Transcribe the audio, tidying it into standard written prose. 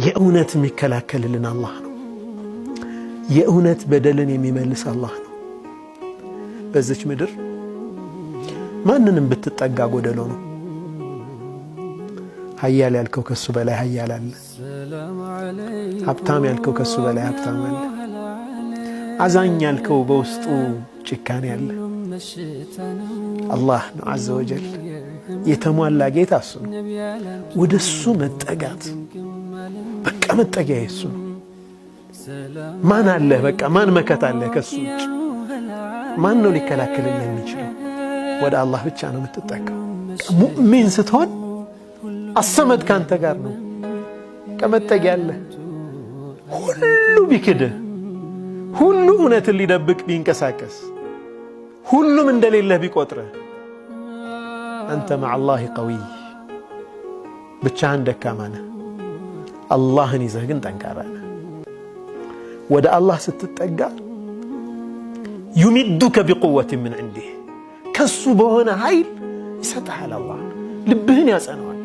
የእውነት የሚከላከልልን አላህ ነው። የእውነት በደልን የሚመልስ አላህ ነው። በዚች ምድር ማንንም ብትጠጋ ጎደሎ ነው። ሀያል ያልከው ከሱ በላይ ሀያል አለ። ሀብታም ያልከው ከሱ በላይ ሀብታም አለ። አዛኝ ያልከው በውስጡ ጭካኔ አለ። አላህ ነው عز وجل የተሟላ ጌታ እሱ ነው። ወደ እሱ መጠጋት በቃ መጠጊያ የሱ ነው። ማን አለህ? በቃ ማን መከታ አለህ ከሱ ውጭ? ማን ነው ሊከላከልልህ የሚችለው? ወደ አላህ ብቻ ነው የምትጠጋው። ሙእሚን ስትሆን አሰመድ ካንተ ጋር ነው። ከመጠጊያ አለህ። ሁሉ ቢክድህ፣ ሁሉ እውነትን ሊደብቅ ቢንቀሳቀስ፣ ሁሉም እንደሌለህ ቢቆጥርህ፣ አንተ مع الله قوي፣ ብቻህን ደካማ ነህ። አላህን ይዘህ ግን ጠንካራ ነህ። ወደ አላህ ስትጠጋ يمدك بقوة من عنده ከሱ በሆነ ኃይል ይሰጥሃል። አላህ ልብህን ያጸነዋል።